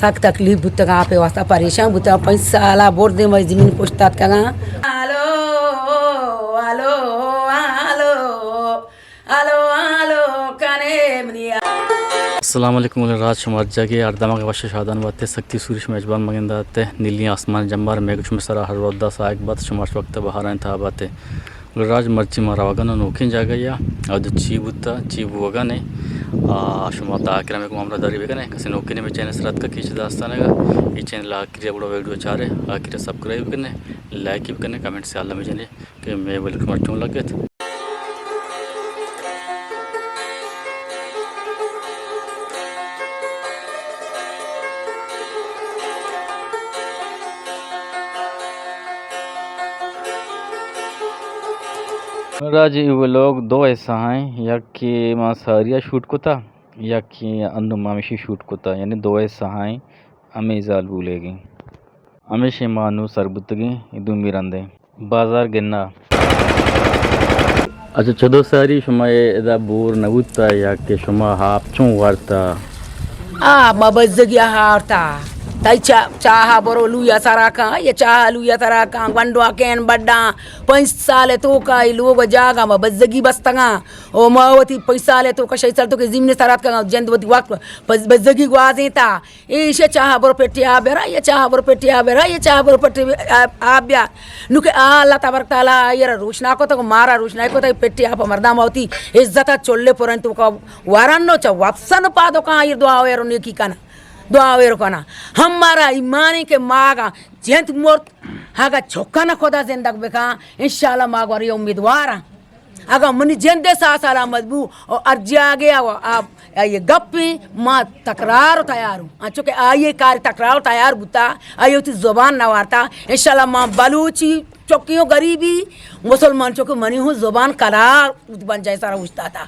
سک تکلیف بوتگاں، آپ ءِ واسطہ پریشان بوتگاں، پنچ سال ءَ برد ءَ مئے زمین پشت آتکگاں۔ ہلو، ہلو، ہلو، ہلو، ہلو، کنے منی۔ السلام علیکم گل راج، شما ہر جاگہ ہر دماغ وش شادان باتے، سکتی سوری شما اجبان مگن داتے، نیلی آسمان جمبار میگ شما سرا ہر ودا سائق بات، شما ہر وقت بہاران تھا باتے۔ گل راج مرچی ما روگن نوکیں جاگہ یا، اود چی بوتا، چی بوگن ہے۔ آ، شما تا آخر میں کو ہمراہ داری بکنے، کسی نوکیں میں چینل سرات کا کیچ داستان ہے، یہ چینل آخری بڑا ویڈیو چارے، آخری سبسکرائب کرنے، لائک بھی کرنے، کمنٹ سے اللہ میں جانے۔ کہ مئے ولکمر چون لگت۔ راج ای ولوگ دو حصہ ہیں، یک کہ ما ساریا شوٹ کتا، یک کہ اندو مامشی شوٹ کتا، یعنی دو حصہ ہیں، ہمیں زال بولے گی۔ ہمیشہ ما نوں سر بوتگیں، اے دومی رندیں بازار گنا۔ اچھا، چدو ساری شما اے ادا بور نہ بوتا یا کہ شما آپ چون وارتا؟ آ، ما بزگی ہارتا۔ تئی چا-، چاہا برو لویا سرا کن، یہ چاہا لویا سرا کن، گونڈو کین بڈا، پنچ سال تو کا اے لوگ جاگا ما بزگی بستگا۔ او ما وتی پنچ سال تو کا شش سال تو کہ زمین سرات کن، جند وتی وقت بز-، بزگی گوازیں تا۔ ایشی چاہ برو پٹی آب بیار، یہ چاہ برو پٹی آب بیار، یہ چاہ برو پٹی آب، آب بیار۔ نو کہ آ اللہ تبارک تعالی آئی را روشنا کتگ، مارا روشنائی کتگ، پٹی آب مردم وتی عزت چلے پرن تو کا ورن نو چا وپسن پادو کا آئی دعا ویر نیکی کنا، دعا ویر کنا۔ ہم مارا ایمان ہے کہ ماگا جنت مرت، اگا چکن خدا زندگ بکا، انشاءاللہ ما گوری امیدوار ہیں۔ اگاں منی جند ءِ ساہ سلامت بو، او ہر جاگہ ءَ آ، آ، آئی ءِ گپیں ما تکرار ءُ تیار اوں۔ انچو کہ آئی ءِ کار تکرار ءُ تیار بوتا، آئی ءَ وتی زبان نہ وارتا۔ انشاءاللہ ما بلوچی چکے ءُ غریبی، مسلمان چکے منی ہوں زبان قرار بنجاہ ءِ سرا اوشتاتا۔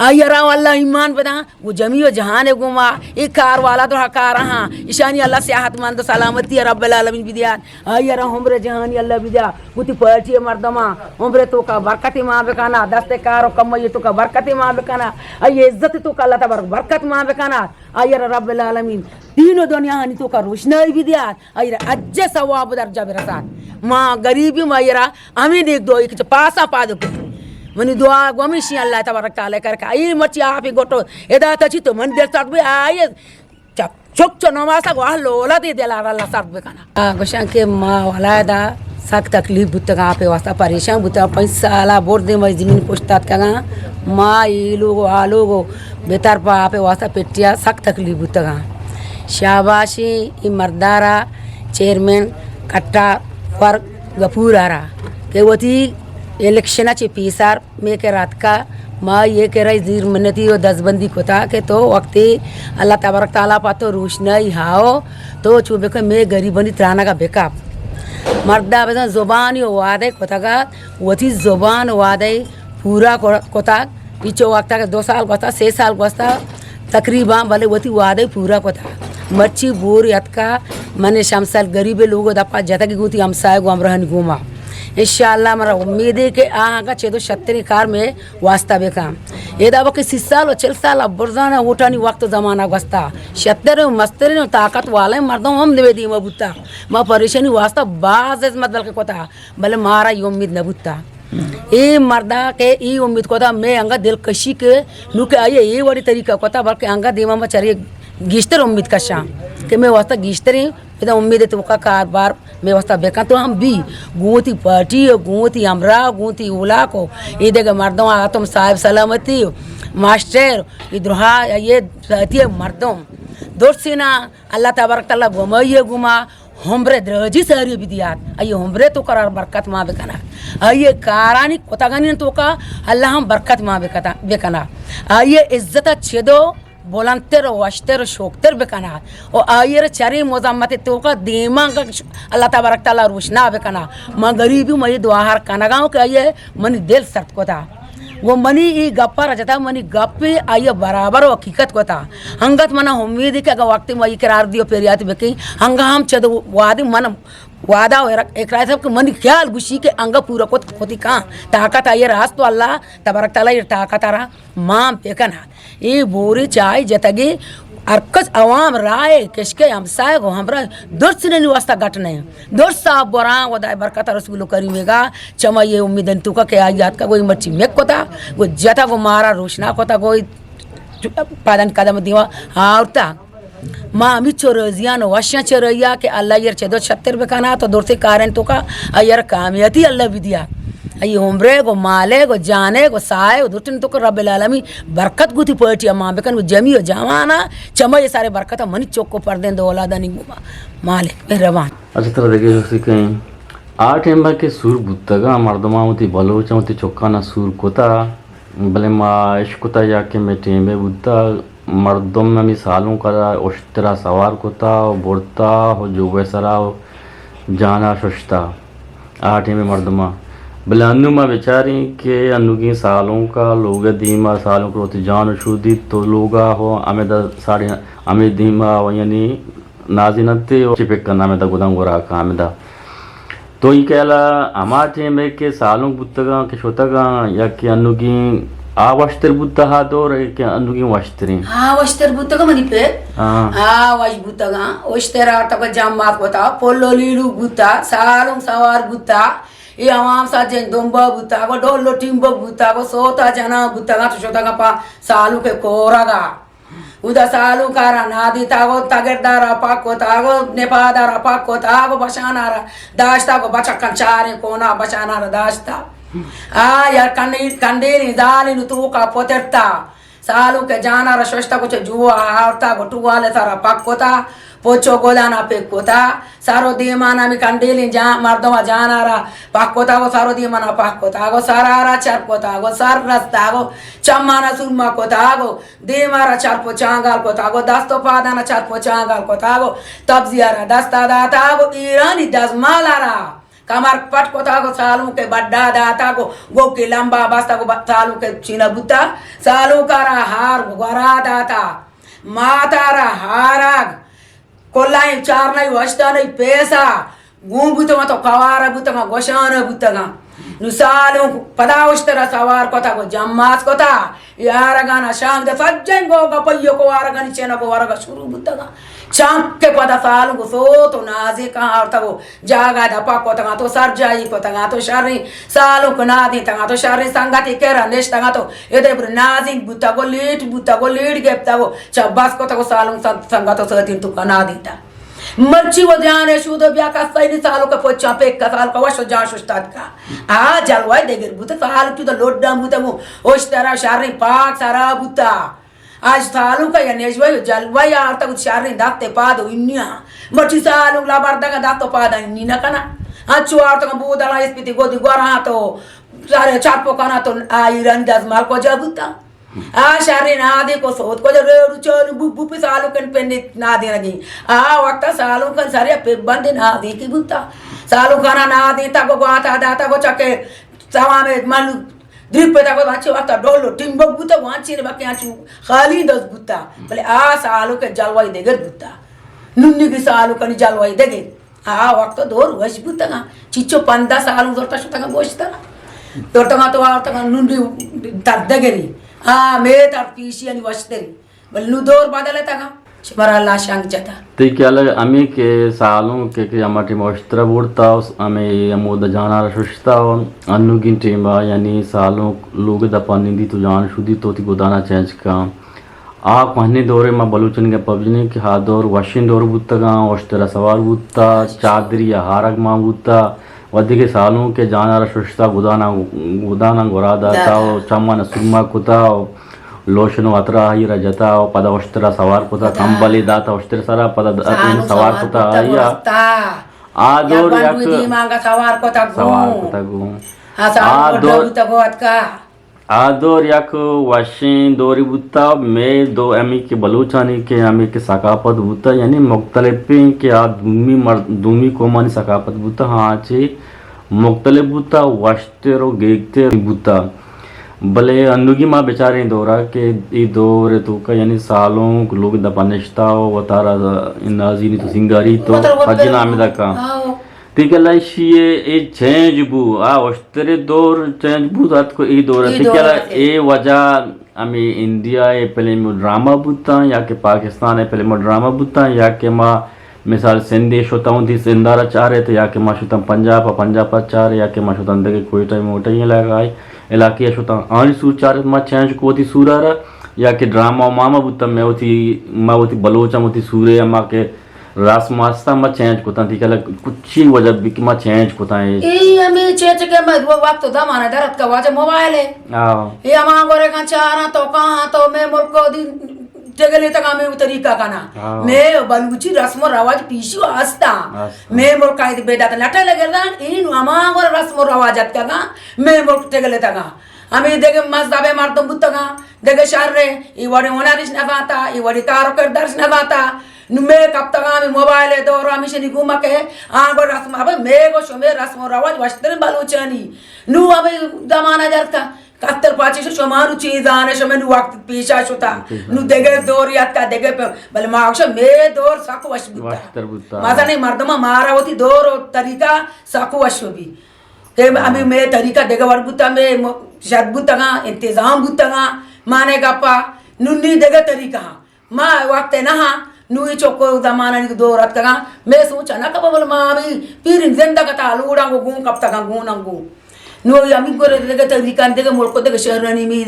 آئی ءَ را اللہ ایمان بداں، وہ جمی ءُ جہان ءِ گوما، اے کار والا درہا کار ہاں، ایشانی اللہ صحت مند ءُ سلامتی رب العالمین بدیات۔ آئی ءَ را عمر جہانی اللہ بدیا، وتی پارٹی ءِ مردماں عمر ءِ توکا برکت ما بکنا، دست ءِ کار ءُ کمائی ءِ توکا برکت ما بکنا، آئی ءِ عزت ءِ توکا اللہ تبارک برکت ما بکنا، آئی ءَ را رب العالمین دین ءُ دنیا ہانی توکا روشنائی بدیا، آئی ءَ را اجے ثواب درجہ برسات۔ ما غریبی ما آئی ءَ را ہمیں نیک دعائی کہ پاسا پاد کو۔ منی دعا گو ہمیشی اللہ تبارک تعالی کر کا۔ اے مرچی آپ گوٹو ادا تچی تو من دل سات بی آئی چک، چک چو نماسا گواہ لولا دی دلار اللہ سرد بکنا۔ آ، گوشاں کہ ما ولایدا سک تکلیف بوتگاں، آپ ءِ واسطہ پریشان بوتگاں۔ پنچ سالا برد ما زمین پشت آتکگاں۔ ما ای لوگ ءُ آ لوگ ءُ بے طرفا آپ ءِ واسطہ پٹیا سک تکلیف بوتگاں۔ شاباشی ای مردارا چیئرمین کٹا ور گپور آرا کہ وتی الیکشن چہ پیسار مئے کرا اتکا، ما آئی کرا زیر منتی ءُ دزبندی کتا کہ تو وقتی اللہ تبارک تعالی پہ تو روشنائی ہاؤ، تو چو بکن مئے غریبانی ترانگا بکپ۔ مردا بزن زبانی ءُ وعدہ کتگا، وتی زبان ءُ وعدہ پورا کتگ۔ ایچو وقتا کہ دو سال گوستا، سے سال گوستا تقریباً، بلے وتی وعدہ پورا کتا۔ مرچی بور اتکا، من شمسل غریب لوگ دپا جتگی گوتی ہمسایہ گو ہمراہانی گوما۔ انشاءاللہ مارا امید ہے کہ آہاں کا چہ دو شتریں کار مئے واسطہ بکن۔ ادا وقت سی سال ءُ چل سال ءَ برزان ءَ ووٹانی وقت ءُ زمانہ گوستا۔ شتر ءُ مستریں ءُ طاقت والیں مردم ہم نوے دیما بوتا۔ ما پریشانی واسطہ باز ہزمت بلکہ کتا، بلے مارا یہ امید نہ بوتا۔ اے مردا کہ اے امید کتا، مئے انگا دلکشی کہ نو کہ آئی اے وڑی طریقہ کتا، بلکہ انگا دیما ما چرے گیشتر امید کشاں کہ مئے واسطہ گیشتریں ادا امید توکا کاربار مئے واسطہ بکن تو ہم بی۔ گوں وتی پارٹی ءُ گوں وتی ہمراہ ءُ گوں وتی اولاک ءُ اے دگہ مردم آتم صاحب سلامتی ءُ ماسٹر ءُ اے درہا اے ساتی مردم درسینا اللہ تبارک تعالی گمائی گما عمر دراجی ساری بدیات، آئی عمر تو قرار برکت ما بکنا، آئی کارانی کتگانی توکا اللہ ہم برکت ما بکتا، بکنا، آئی عزت چدو بلندتر ءُ وشتر ءُ شوکتر بکنات ءُ آئی ءَ را چرے مذمت ءِ توکا دیما اللہ تبارک تعالی روشنا بکنا۔ من غریبی، من اے دعا ہر کنگا اوں کہ آئی ءَ منی دل سرد کتا۔ گوں منی اے گپا را جتا، منی گپے آئی ءَ برابر ءُ حقیقت کتا۔ انگت منا امید کہ اگاں وقتی ما اے قرار دیو پریات بکیں، انگا ہم چد وعدے من وعدہ ءُ اقرار صاحب کہ منی خیال گوشی کہ انگا پورا کت، کتی کان۔ طاقت آئی ءَ را است ءُ اللہ تبارک تعالی اے طاقت ءَ را مان بکنات۔ اے بورے چاہے جتگے ہر کس عوام رائے کشکے ہمسائے گو ہمراہ درست نی واسطہ گٹ نہ۔ درست صاحب بران خدای برکت رسول کریمے گا چما یہ امید انتو کا کہ آئی آتکا گوئی مرچی مک کتا، گو جتا گو مارا روشنا کتا، گوئی پادن قدم دیوا آورتا۔ ما ہمچو روزیان و وشیان چہ رویا کہ اللہ ایر چہ دو شتر بکنا تو درتے کارن تو کا ایر کامیابی اللہ بدیا۔ ای عمرے گو مالے گو جانے گو سائے گو درتن تو کا رب العالمین برکت گوتی پویٹی اما بکن گو جمی و جوانا چما یہ سارے برکت منی چوکو پردین دو اولادانی گوما مالک مہربان۔ اچھا، ترا دگہ جستی کہیں۔ آ ٹائم کہ سور بوتگا، مردمان وتی بلوچاں وتی چکانا سور کتا، بلے ما اشکتا یا کہ مئے ٹیمے بوتا، مردم ہمے سالونکا اشترا سوار کتا و برتا و جوئے سرا و جانا ششتا۔ آ ٹیمے مردماں۔ بلے انو ما بچاریں کہ انوگیں سالونکا لوگ دیما سالونک وتی جان شودیت تو لوگا ہو ہمیدا ساڑی ہمے دیما و یعنی نازینتے و چی پکن ہمیدا گدان گورا کا ہمیدا۔ تو ای کہلا ہما ٹیمے کہ سالونک بوتگاں کہ شتگاں یا کہ انوگیں آ وشتر بوتا ہا دور کہ انوگیں وشتریں؟ ہاں، وشتر بوتگاں منی پہ۔ ہاں۔ ہاں، وش بوتگاں۔ وشتر آرتگا جماعت کتا، پلو لیلو بوتا، سالونک سوار بوتا، ای عوام سجن دمبا بوتا، گو ڈول و ٹیمبو بوتا، گو سوتا جنا بوتا، گو تو شتگا پا سالونک کورگا۔ اودا سالونکارا نادیتا گو تگردارا پاک کتا گو نپادارا پاک کتا گو بشانارا داشتا گو بچکان چاریں کونا بشانارا داشتا۔ آ یا کنڈی-، کنڈیلیں زالیں توکا پترتا۔ سالونک جانارا ششتا گو چہ جوا آورتا گو ٹوال سرا پاک کتا۔ پچو گدانا پک کتا۔ سر و دیمان ہمے کنڈیلیں جان، مردم جانارا پاک کتا گو سر و دیمانا پاک کتا گو سرارا چرپ کتا گو سر رستا گو چمانا سرما کتا گو دیمارا چرپ و چانگال کتا گو دست و پادانا چرپ و چانگال کتا گو تبزیارا دستا داتا گو ایرانی دزمالارا کمر پٹ کتا گو سالونک بڈا داتا گو گوکی لمبا بستا گو ب-، سالونک چینا بوتا۔ سالونکارا ہار گورا داتا، ماتارا ہارگ، کلائیں چارنئی و ہشتانئی پیسہ گون بوتگاں تو کوارہ بوتگاں، گوشانہ بوتگاں۔ نو سالونک پدا اشترا سوار کتگ و جماس کتگ۔ یارگانا شانگ دے سجیں گو گپی و کوارگانی چنگ و ورگا شروع بوتگاں۔ چنکہ پدا سالونک سوت و نازینکاں آورتگ و جاگہ دپا کتگاں تو سرجاہی کتگاں تو شریں سالونک نادینتگاں تو شریں سنگتے کرا نشتگاں تو ادے بر نازینک بوتگ و لیٹ بوتگ و لیٹ گپتگ و چہ بس کتگ و سالونک سن-، سنگت و سوتین توکا نادینتگ۔ مرچی و جانے شود و بیا کسا اینی سالونک پچاں پک سالونک وش و جان ششتاتکا۔ آ جلوہ دگر بوت سالونک تو لوڈاں بوتگ و اشترا شریں پاک سرا بوتا۔ آج سالونک یا نیجوہ و جلوہ آرتگ و شریں دست پاد و اینیا۔ مرچی سالونک لبردگا دست و پاد اینی نہ کنا۔ انچو آرتگ بودلا اسپیتی گودی گورا تو سارے چرپ کنا تو آ ایرانی دزمال کجا بوتا؟ آ شریں نادینک و سوت کجا ریڑو چونو بو بو پی سالونکن پنی نادینگی۔ آ وقتا سالونکن سریا پہ بندی نادینکی بوتا۔ سالونکانا نادینتگ و گواتا داتگ و چکے سوامے ملو دریپ پیدا کو انچے وقتا ڈول و ٹیمبک بوتا و انچے نے بکے انچو خالی دز بوتا۔ بلے آ سالونک جلوہ دگر بوتا۔ نونیگی سالونکانی جلوہ دگر۔ آ وقت دور وش بوتگاں۔ چیچو پندہ سال زرتا شتگاں گوشتگاں۔ زرتگاں تو آورتگاں نونی تردگری۔ آ مے تر پیشی انی وشتری۔ بل نو دور بدلتگاں۔ شمارا اللہ شنگ جتا۔ تئی خیال ء ہمے کہ سالونک کہ، کہ ہما ٹیم اشترا بوڑتا، ہمے ہمودا جانارا ششتا، انوگین ٹیم ء یعنی سالونک لوگ دپا نندی تو جان شودی تو تی گدانا چینج کن۔ آ کوہنیں دورے ما بلوچانی گپ ء بجنیں کہ آ دور وشیں دور بوتگاں، اشترا سوار بوتا، چادری ء ہارگ مان بوتا، و دگہ سالونک کہ جانارا ششتا گدانا، گدانا گورا داتا و چمانا سرما کتا و لوشن و عطرا آئی را جتا و پدا اشترا سوار کتا، کمبلے داتا اشتر سرا، پدا د-، سوار کتا آئی ء۔ آ دور یک سوار کتا گوں۔ آ دور آ دور یک وشیں دورے بوتا، مئے دو ہمے کہ بلوچانی کہ ہمے کہ ثقافت بوتا، یعنی مختلفیں کہ آ دومی مر-، دومی قومانی ثقافت بوتا، ہاں چے مختلف بوتا، وشتر و گیگتر بوتا۔ بلے انوگی ما بچاریں دورا کہ اے دور توکا یعنی سالونک لوگ دپا نشتا و وتارا نازینی تو سنگاری تو خجل آمدہ کا۔ تئی خیال ء ایشی ء اے چینج بو، آ اشترے دور چینج بو اتک ء اے دور ء۔ تئی خیال ء اے وجہ ہمے انڈیا ءِ فلم و ڈرامہ بوتاں یا کہ پاکستان ءِ فلم و ڈرامہ بوتاں یا کہ ما مثال سندھ ءَ شتاں وتی سندھ ءَ را چارت یا کہ ما شتاں پنجاب ءَ، پنجاب ءَ چار یا کہ ما شتاں دگہ کوئٹہ موٹہ علاقہ ءَ، علاقے ءَ شتاں آنی سور چارت ما چینج کو وتی سور ءَ را یا کہ ڈرامہ و ماما بوتاں مئے وتی، ما وتی بلوچاں وتی سورے ءَ ما کہ رسم آستہ ما چینج کتاں، تئی کلا کچی وجہ بی کہ ما چینج کتاں اے؟ اے ہمے چینج کہ ما وقت و زمانہ در اتکا واجہ موبائل ہے۔ ہاں۔ اے ہما گورے کن چاراں تو کہاں تو میں ملک دی ٹگلے تک ہمیں طریقہ کنا۔ ہاں۔ میں بلوچی رسم و رواج پیشو آستاں۔ آستاں۔ میں ملک آئے بیدا نٹے لگے دان، این ہما گورے رسم و رواج اتکا، میں ملک ٹگلے تک۔ ہمے دگہ مذہب ءِ مردم بوتگاں، دگہ شہر ءَ، اے وڑیں ہنرش نہ زانتا، اے وڑیں کار و کردارش نہ زانتا۔ نوں مئے کپتگاں ہمے موبائل ءِ دور، ہمیشانی گوما کہ آ گوں رسم، ابے مئے گوں شمئے رسم و رواج وشتریں بلوچانی۔ نوں ہمے زمانہ جرت کن، کستر پاچی شو شما نوں چی زانے، شمئے نوں وقت پیشا شتا۔ نوں دگہ دور یاتکا دگہ پہ، بلے ما گوشاں مئے دور سک وش بوتا۔ وشتر بوتا۔ مزنیں مردماں مارا وتی دور و طریقہ سک وش بی۔ کہ ہاں۔ ہمے مئے طریقہ دگہ وڑ بوتا، مئے م-، شد بوتگاں، انتظام بوتگاں، مانے گپا، نونی دگہ طریقہ ہاں۔ ما وقت نہ ہاں، نوی چوکو زمانانی دور اتکگاں، مئے سوچا نہ کپا، بل ما ہمے پیرین زندگ تا لوڑاں گوں گون کپتگاں، گوناں گون۔ نوی ہمے گورے دگہ طریقہ، دگہ ملک، دگہ شہرانی می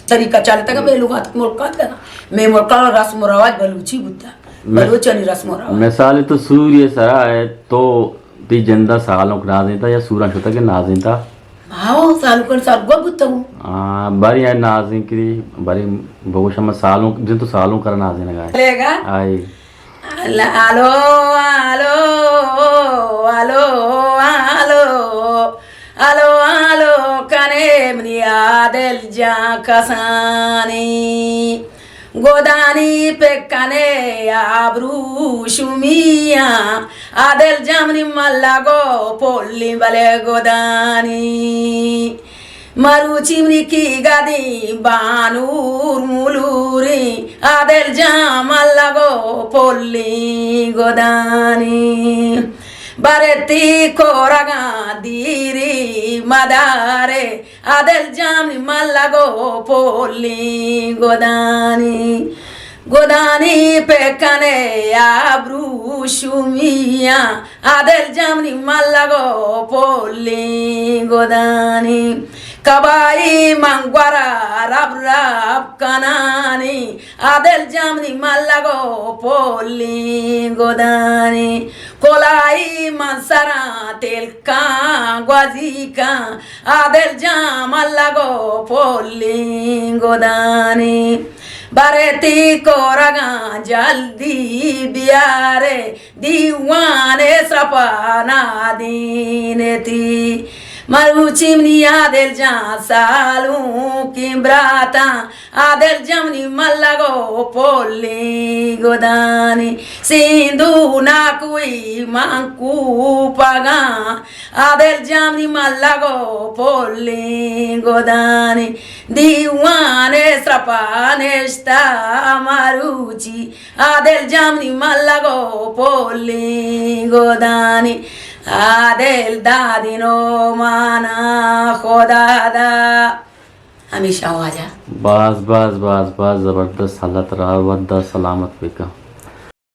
طریقہ چلتگ، مئے لوگاں ملکاں اتکگاں۔ مئے ملکاں رسم و رواج بلوچی بوتا۔ مس-، بلوچانی رسم و رواج۔ مثال تو سوری سرا ہے، تو تئی جندا سالونک نازینتا یا سوراں شتا کہ نازینتا؟ ہاں، سالونک سال گو بوتا ہوں۔ ہاں، باری آئے نازین کری، باری بگوش ہم سالونک، جن تو سالونک کرا نازینگا ہے۔ لے گا؟ آئی۔ الو، الو، الو، الو، الو، الو کنے منی عادل جان کسانی۔ گدانی پہ کنے آبرو شمیاں، عادل جان منی ملگو پولی بلے گدانی۔ مروچی منی کی گدی بانور مولوری، عادل جان ملگو پولی گدانی۔ برتی کورگاں دیری مدارے، عادل جان منی ملگو پولی گدانی۔ گدانی پہ کنے آبرو شمیاں، عادل جان منی ملگو پولی گدانی۔ کبائی من گورا رب رب کنانی، عادل جان منی ملگو پولی گدانی۔ کلائی من سراں تلکاں گوزی کن، عادل جان ملگو پولی گدانی۔ برتی کورگاں جلدی بیارے، دیوان سرپا نادینتی۔ مروچی منی عادل جان سالونکیں براتاں، عادل جان منی ملگو پولی گدانی۔ سیندو ناکوئی من کوپگاں، عادل جان منی ملگو پولی گدانی۔ دیوان سرپا نشتا مروچی، عادل جان منی ملگو پولی گدانی۔ عادل دادی نو مانا خدا دا۔ ہمیشہ واجہ۔ باز، باز، باز، باز زبردست، اللہ ترا ودا سلامت بکن۔